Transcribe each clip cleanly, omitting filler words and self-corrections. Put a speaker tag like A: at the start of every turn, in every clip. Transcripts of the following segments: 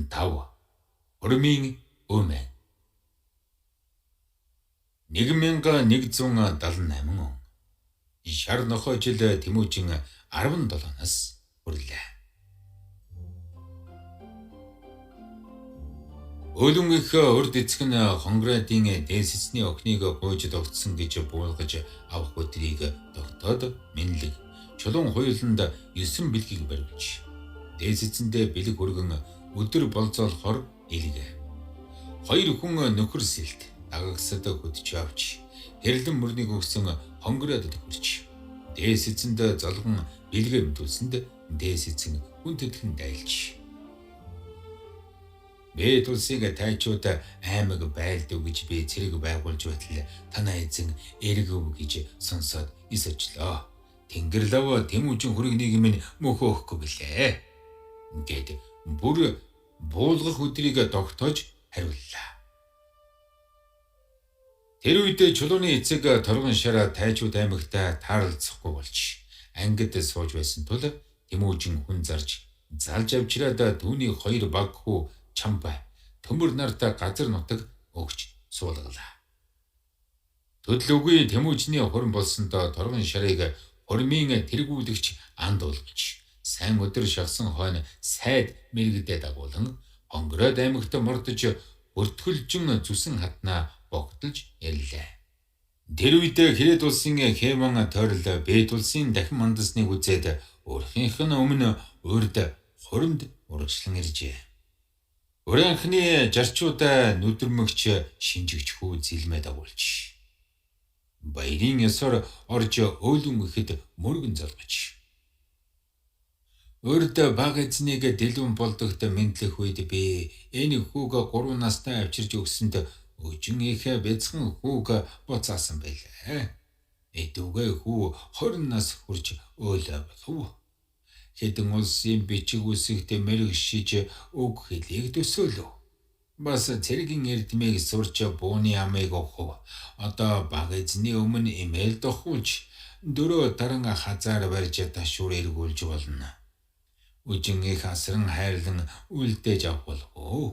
A: 5. Хурмын Өмэн 1178 он. Шар нохой жил Тэмүүжин 17 нас хүрлээ. Өөлөн их урд эцэг нь Хонградын дээс эзний охиныг гуйж догтсон гэж буулгаж авах өдрийг тогтоод Минлэг чулуун хуйланд 9 бэлгийг баривч дээс эзэндээ бэлэг хүргэн өдөр болзоолохоор илгээ. Хоёр хүн нөхөр сэлт дагагсад хөдөж авч хэрлэн мөрнийг өгсөн Хонград төхөрч дээс эзэнд золгон бэлгээ мэдүүлсэнд дээс эзэн хүн тэтгэн дайлж Бэд улсыг тайчууд аймаг байлдав гэж би цэрэг байгуулж байтал танай эзэн эргэв гэж сонсоод ис очлоо. Тэнгэрлав Тэмүүжин хүргэнийг минь мөхөөхгүй билээ. Гэт бүр буулгах өдрийг тогтоож хариуллаа. Тэр үед чулууны эцэг торгон шар тайчууд аймагтай таарлцахгүй болж ангид сууж байсан тул Тэмүүжин хүн зарж залж авчираад түүний хоёр баг хүү Чамбай төмөр нарт газар нутаг өгч суулгалаа. Төдлөгүй Тэмүүжний хурим болсондоо торгон шарыг хурмын тэргүүлэгч анд болгож сайн өдөр шахсан хойно сайд мэрэгдээ дагуулan Хонгород аймагт мордож өртгөлжин зүсэн хатнаа богдолж ирлээ. Тэр үед Хэрэд улсын Хеван тойрол Бэт улсын дахин мандасныг үзээд өөрхийнх нь өмнө урд хуримд урагшлан иржээ. Урянхны жарчуудаа нүдэрмэгч шинжигч хүү зилмээ дагуулж баярын ёсоор орж өөлөн ихэд мөргөн золгож урд баг эзнийг дэлгүн болдогт мэдлэх үед би энэ хүүг 3 настай авчирч өгсөнд өжин их бяцхан хүүг буцаасан байлаа. Эдүгэ хүү 20 нас хүрч өөлөө болов. Хэдэн улсын бичиг үсэгт мэрэгшиж үг хэлийг төсөөлөв. Бас цэргийн эрдмийг сурч бууны амыг ухав. Одоо баг эзний өмнө имэйл дохуулж дөрөө даран хазаар барьж ташуур эргүүлж болно. Үжин их асран хайрлан үлдээж авах болов уу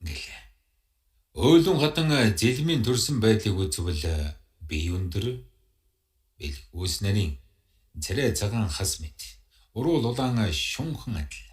A: гэлээ. Өөлөн хатан зэлмийн төрсөн байдлыг үзвэл бие өндөр бэлхүүс нарийн царай цагаан хас мэт уруул улаан шунхан адил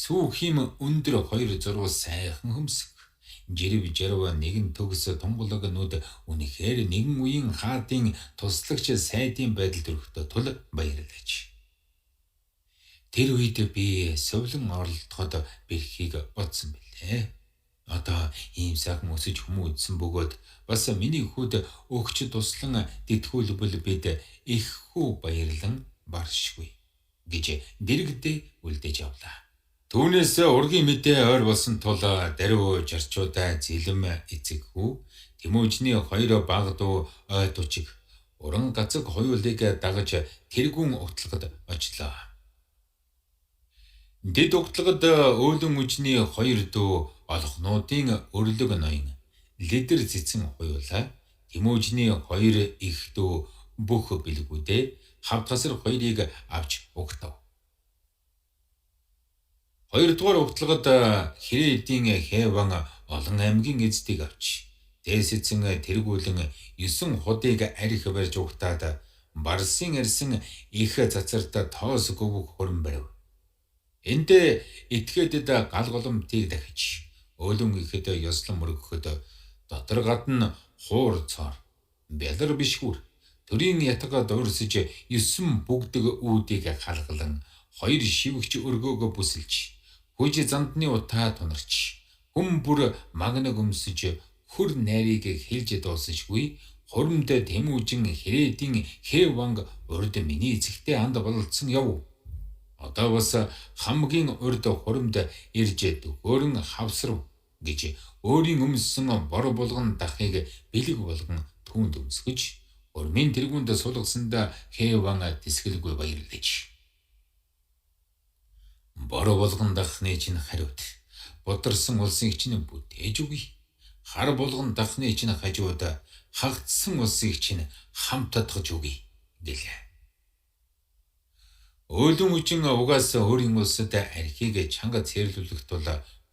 A: сүү хим өндөр хоёр зурвал сайхан хөмсөг жирв жарв нэгэн төгс тунгалаг нүд үнэхээр нэгэн үеийн хаадын туслагч сайдын байдал төрөхтөө тул баярлаж. Тэр үед би сувлан оролдоход бэрхийг бодсон билээ. Одоо ийм сайхан өсөж хүмүүжсэн бөгөөд бас миний хүүд өгч туслан дэтгүүлбэл бид их хүү баярлан баршгүй гэж дэрэгдээ үлдээж авлаа. Түүнээс ургийн мэдээ ойр болсон тул даруй жарчуудаа зэлэм эцэг хүү Тэмүүжний хоёр баг дүү ой тучиг уран гацаг хоёулыг дагаж тэргүүн угтлагад очлоо. Дэд угтлагад өөлөн үжний хоёр дүү олхнуудын өрлөг ноён лидер цэцэн хоёулаа Тэмүүжний хоёр их дүү бүх бэлгүүдээ хавтгасар хоёрыг авч угтав. Хоёрдугаар угтлагад Хэрэдийн Хэван олон аймгийн эздийг авч дээс эзэн тэргүүлэн 9 худыг арх барьж угтаад барсын арьсан их цацарт тоос гөвөх хурим барив. Эндээ этгээдэд гал голомтыг дахиж өөлөн ихэд ёслон мөргөхөд дотор гадна хуур цоор бялар бишгүүр төрийн ятга дуурсаж 9 бүгдэг үүдийг халгалан хоёр шивгч өргөөгөө бүсэлж хүж зандны утаа тунарч хүм бүр магнаг өмсөж хөр найрыг хэлж дуусашгүй хуримд Тэмүүжин Хэрэдийн Хэванг урд миний эцэгтэй анд бололцсон яв. Одоо бас хамгийн урд хуримд ирж төхөөрөн хавсрав гэж өөрийн өмссөн бор булган дахыг бэлэг болгон түүнд өмсгөж хурмын тэргуунд сулгасанд Хэван тэсгэлгүй баярлаж. Бор булган дахны чинь хариуд бударсан улсыг чинь бүтээж өгье. Хар булган дахны чинь хажууд хагдсан улсыг чинь хамтдагж өгье гэлээ. Өөлөн үжин угаас өөрийн улсад архийг чанга цэрлүүлэх тул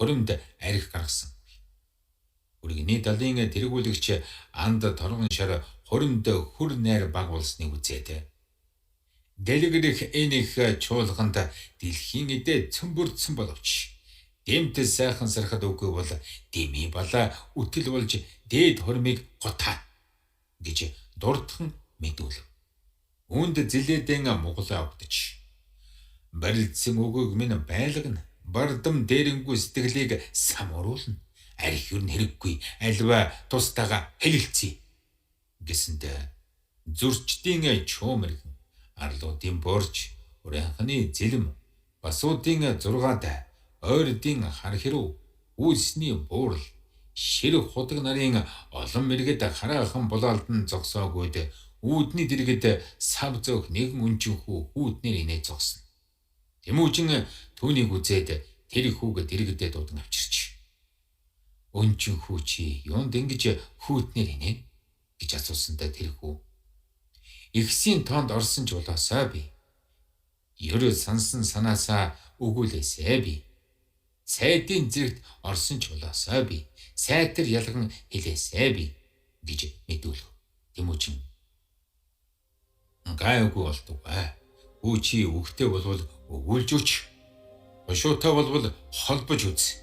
A: хуримд арх гаргасан. Үргэний далын тэргүүлэгч анд торгон шар хуримд хүр найр баг болсныг үзээд дэлгэрэх энэх чуулганд дэлхийн эдээ цөмбөрдсөн боловч дэмт сайхан сархад үгүй бол дими балаа үтэл болж дээд хурмыг гутаа гэж дурдхан мэдүүлв. Үүнд зилээдэн муглаа өгдөж барилдсан үгийг минь байлгана. Бардам дээрэнгүй сэтгэлийг самруулна. Арх юу хэрэггүй альва тустайгаа хэлэлцъя гэсэндээ зөрчдийн чуумэрхэн арлуудын борж урайхны зэлэм басуудын 6 ойрдын хархируу үүсний буурал ширэг худаг нарын олон мэргэд хараахан булаалдан зогсоогүйд үүдний дэргэд сав зөөх нэгэн өнжинхүү хүүднэр инээ зогсно. Тэмүүжин түүнийг үзээд тэр хүүг дэргэдээ дуудан авчирч өнжинхүү чи юунд ингэж хүүднэр инээ гэж асуусандаа тэр хүү ихсийн тоонд орсон ч болоосой би. Ерөө сансан санаасаа өгүүлээсэй би. Сайдын зэрэгт орсон ч болоосой би. Сайтар ялган хэлээсэй би гэж мэдүүлв. Тэмүүчин гайгүй болдог бай. Хүү чи үхтэй болвол өгүүлж өч. Бошуутай болвол холбож үз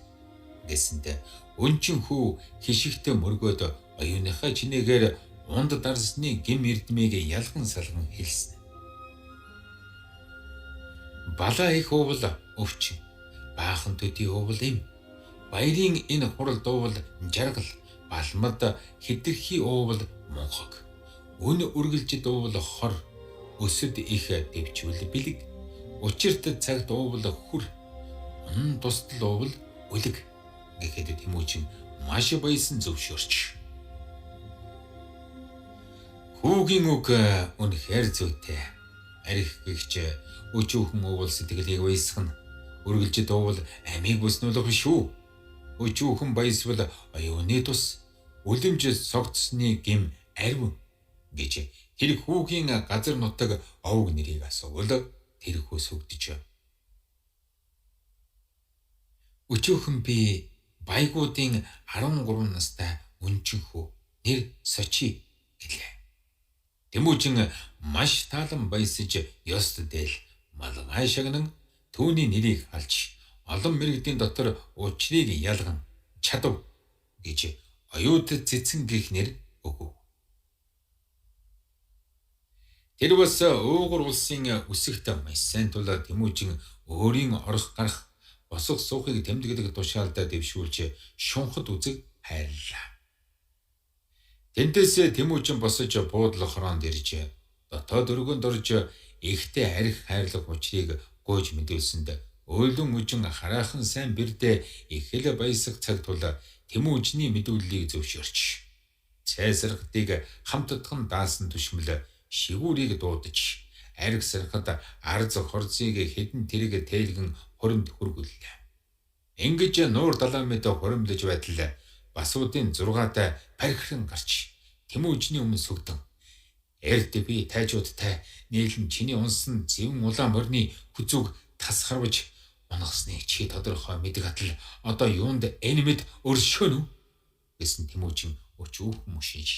A: гэсэндээ өнчин хүү хишигтээ мөргөөд оюуныхаа чинээгээр унд дарсны гим эрдмийг ялган салган хэлсэн. Балаа их уувал өвчин, баахан төдий уувал им, баярын энэ хурал дуувал жаргал, балмад хэтэрхий уувал мунхаг, өн үргэлж дуувал хор, өсөд их дэвчүүл бэлэг, учирт цагт уувал хүр, ун тусдал уувал үлэг гэхэд Тэмүүчин маш баясан зөвшөөрч. Хүүгийн үг үнэхээр зүйтэй. Арх гихч өчүүхэн уувал сэтгэлийг баясгана. Үргэлж дуувал амийг бүснүүлэх биш үү? Өчүүхэн баясвал оюуны тус, үлэмж согтсны гим арв гэж тэр хүүгийн газар нутаг овг нэрийг асуувал тэр хүү сүгдэж. Өчүүхэн би байгуудын 13 настай өнчин хүү нэр Сочи гэлээ. Тэмүүжин маш таалан баясаж ёст дээл малгай шагнан түүний нэрийг алж олон мэрэгдийн дотор учрыг ялган чадав гэж оюут цэцэн гих нэр өгөв. Тэр бас уугур улсын үсэгт маш сайн тул Тэмүүжин өөрийн орох гарах босох суухыг тэмдэглэх тушаалдаа дэвшүүлж шунхад үзэг хайрлаа. Тэндээс Тэмүүжин босож буудлах хороонд ирж дотоод өргөнд орж ихтэй арх хайрлах учрыг гуйж мэдүүлсэнд өөлөн үжин хараахан сайн бэрдээ их л баясах цаг тул Тэмүүжний мэдүүллийг зөвшөөрч цай саргатыг хамтдхан даасан түшмэл шигүүрийг дуудаж арх сархад арз хорзыг хэдэн тэрэг тээлгэн хуримд хүргүүллээ. Ингэж нуур далайн мэд хуримдаж байтал басуудын 6-тай пархиран гарч Тэмүүжний өмнө сүгдэн эрт би тайжуудтай нийлэн чиний унсан зэвэн улаан морины хүзүүг тас харваж унагасныг чи тодорхой мэдэх атал одоо юунд энэ мэд өршөөнө гэсэн Тэмүүжин өчүүхэн мөшиж.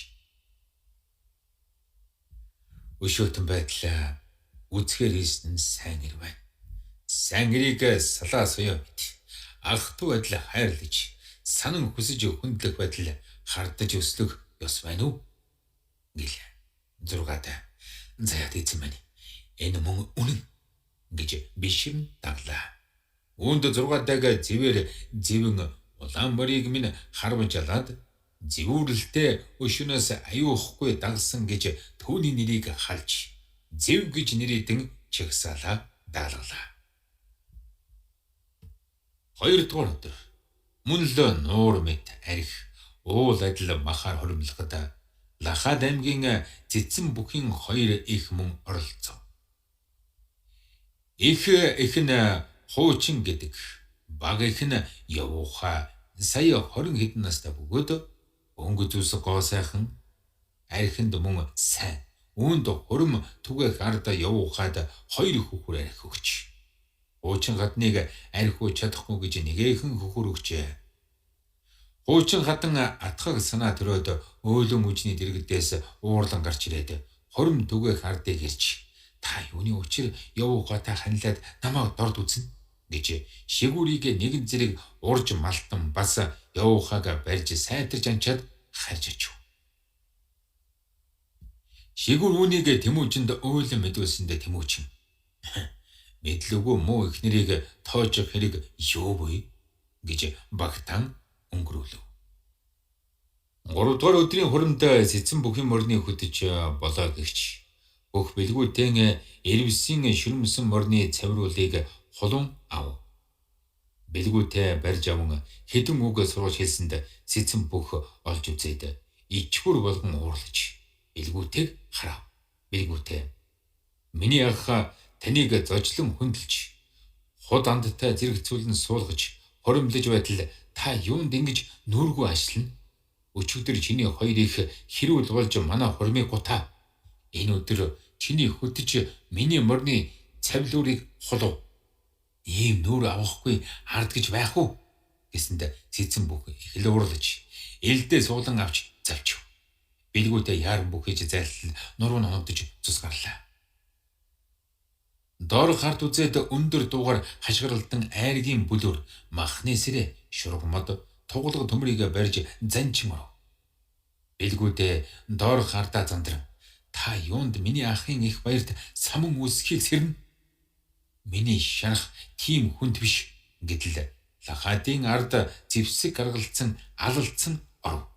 A: Өшөөтөн байдлаа үзэхээр хийсэн нь сайн ир байна. Сайн эрийг салаа суяа мэт. Ах トゥ адил хайрлаж санан хүсэж хүндлэх байдал хардаж өслөх ёс байна уу? Гэлээ. 6-тай. Заяат эзэн маань энэ мөн үнэн гэж бишим даглаа. Үүнд 6-тайг зэвээр зэвэн улаан морийг минь харваж алаад зэвүүрэлтэй өшөнөөс аюухгүй дагсан гэж түүний нэрийг халж зэв гэж нэрийдэн чагсаалаа даалгалаа. Хоёрдугаар өдөр мөн л нуур мэт арх уул адил махаар хоримлоход Лахад аймгийн цэцэн бүхийн хоёр их мөн оролцов. Их их нь хуучин гэдэг, баг их нь явуухай сая 20 хэдэн настай бөгөөд өнгө зүс гоо сайхан архинд мөн сайн. Үүнд хурим түгээх ард явуухайд хоёр хүүхэр архи өгч. Хуучин хадныг архиу чадахгүй гэж нэгээхэн хөхөр өгчээ. Хуучин хадан атхаг санаа төрөөд өөлөн үжний дэргэдээс уурлан гарч ирээд хором түгээх ардыг ирж та юуны учир явуугатай ханилаад намайг дорд үзнэ гэж шигүүрийг нэгэн зэрэг урж малтан бас явуухааг барьж сайтарч анчаад харж очив. Шигүүр үүнийг Тэмүүжинд өөлөн мэдүүлсэндээ Тэмүүжин мэдлэггүй муу эхнэрийг тоожих хэрэг юу вэ гэж багтан өнгөрөөлөв. 3 дугаар өдрийн хурамд Сэцэн бүхэн морины хөдөж болоо гэгч бүх бэлгүүтэн эрвсийн шүрмсэн морины цавруулыг хулун ав. Бэлгүүтээ барьж аван хэдэн үг сургаж хэлсэнд Сэцэн бүх олж үзээд ичгүр болгон уурлаж бэлгүүтэйг харав. Бэлгүүтээ миний ах таныг зожлон хөндлөж худ андтай зэрэгцүүлэн суулгаж хоримлож байтал та юунд ингэж нүүргүй ажиллана? Өчигдөр чиний хоёр их хэрүүл болж манай хурмыг гутаа. Энэ өдөр чиний хөтөж миний морины цавлуурыг хулув. Ийм нүүр авахгүй ард гэж байх уу? Гэсэнд Сэцэн бүх их л уурлаж элдээ суулан авч завчив. Бэлгүүтээ яаран бүх хийж зайлтал нуруу ноногдож цус гарлаа. Доор хард үзээд өндөр дуугаар хашгиралдан айргийн бүлүүр махны сэрэ шургамод туглаг төмрийг барьж занчин оров. Бэлгүүдээ доор хардаа зандран та юунд миний ахын их баярт самун үүсхийг сэрнэ? Миний шарах тийм хүнд биш гэтэл лахадын ард зэвсэг гаргалцсан алалцсан оров.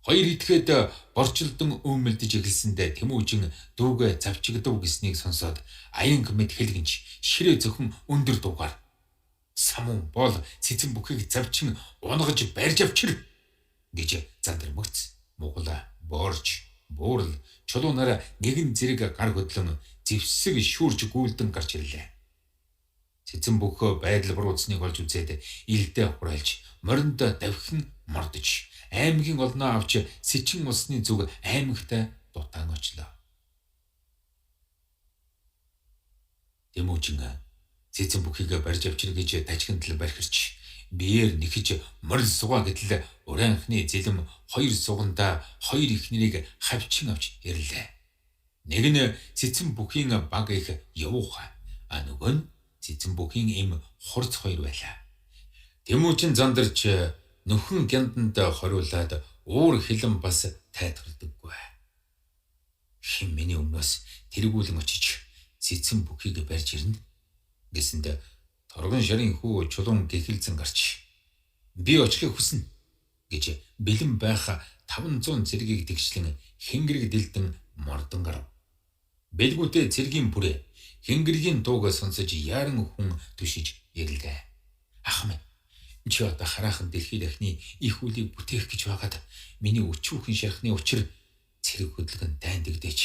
A: Хоёр итгэхэд борчилдон өмөлдөж эхэлсэндээ Тэмүүжин дүүгээ завчигдав гэснийг сонсоод аянг мэд хэлгэнч ширээ зөвхөн өндөр дуугаар самун бол цэцэн бүхийг завчин унгаж барьж авчир гэж зандармөгц. Мугла боорч буурал чулуунаар нэгэн зэрэг гар хөдлөн зэвсэг шүүрж гүйлдэн гарч ирлээ. Цэцэн бүхөө байдал бурууцныг олж үзээд илдээ хураалж моринд давхин мордож аймгийн олноо авч Сэчин усны зүг аймагтай дутаан очлоо. Тэмүүжин Цэцэн бүхийг барьж авчир гэж тажигнтал бархирч биеэр нэхэж морил сугаа гэтэл урайнхны зэлэм хоёр сугандаа хоёр эхнэрийг хавчин авч ирлээ. Нэг нь Цэцэн бүхийн баг их явууха, а нөгөө нь Цэцэн бүхийн эм хурц хоёр байлаа. Тэмүүжин зандарч нөхөн гянданд хориулаад уур хилэн бас тайтгардаггүй. Хэн миний өмнөөс тэргүүлэн очиж Цэцэн бүхийг барьж ирнэ гэсэнд торгон шарын хүү чулуун гэхэлзэн гарч би очихыг хүснэ гэж бэлэн байх 500 цэргийг тэгшлэн хэнгэрэг дэлдэн мордон гарав. Бэлгүүтээ цэргийн бүрээ хэнгэргийн дууг сонсож яаран хүн түшиж ирлээ. Ах минь чи одоо хараахан дэлхий дахны их үлийг бүтээх гэж байгаад миний өчүүхэн шархны учир цэрэг хөдөлгөн дайн дэгдэж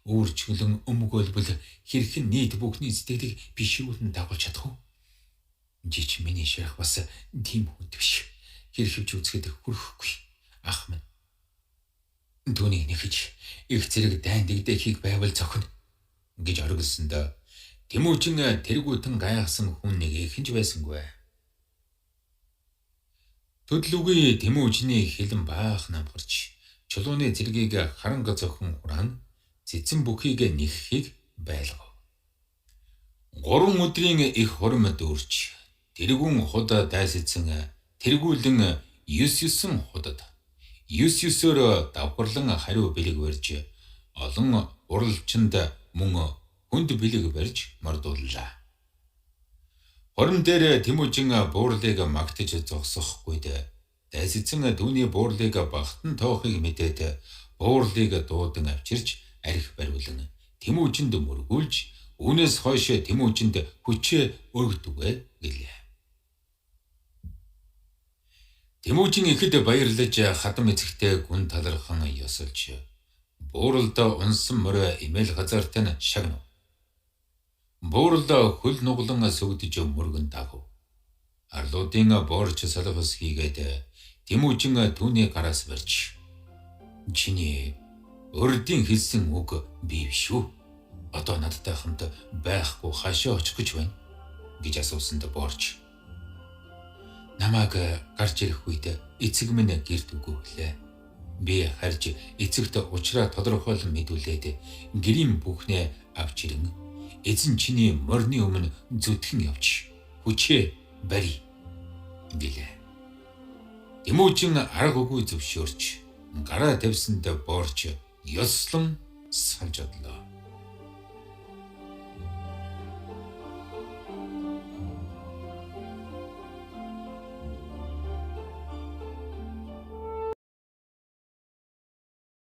A: өөрчлөн өмгөөлбөл хэрхэн нийт бүхний сэтгэлийг бишрүүлэн дагуулж чадах вэ? Жич миний шарх бас тийм хүнд биш. Хэрхэвч үзэхэд хүрхэхгүй. Ах минь түүнийг нэхэж их зэрэг дайн дэгдэхийг байвал зохино гэж оргилсонд Тэмүүжин тэргүүтэн гайхсан хүн нэг ихэнж байсангүй. Төдлөгүй Тэмүүжний хилэн баах намгарч чулууны цэргийг харанга зохин хураан цэцэн бүхийг нэхэхийг байлгав. 3 өдрийн их хурим дүүрч тэргүүн худ дайсацсан тэргүүлэн 9-9 худад 9-9-өөр давхарлан хариу бэлэг барьж олон уралчинд мөн хүнд бэлэг барьж мордууллаа. Хором дээр Тэмүүжин буурлыг магтаж зогсохгүйд дайсацсан түүний буурлыг багтан тоохыг мэдээд буурлыг дуудан авчирч арх бариулан Тэмүүжинд мөргүүлж үүнээс хойш Тэмүүжинд хүчээ өргөдөгөө гэлээ. Тэмүүжин ихэд баярлаж хадам эзэгтэй гүн талархан ёсолж бууралд унсан морь имэл газарт нь шагнав. Буурал хөл нуглан сүгдэж мөргөн дагав. Арлуудын боорч салхас хийгээд Тэмүүжин түүний гараас барьж чиний урдын хэлсэн үг бий биш үү? Одоо надтай хамт байхгүй хаашаа очих гэж байна гэж асуусанд Борч намайг гарч ирэх үед эцэг минь гэрт үгүй лээ. Би харж эцэгт учраа тодорхойлон мэдүүлээд гэрийн бүхнээ авч ирэн эзэн чиний морины өмнө зүтгэн явж хүчээ барь гэлээ. Тэмүүжин арга үгүй зөвшөөрч гараа тавьсанд Борч ёслон салж одлоо.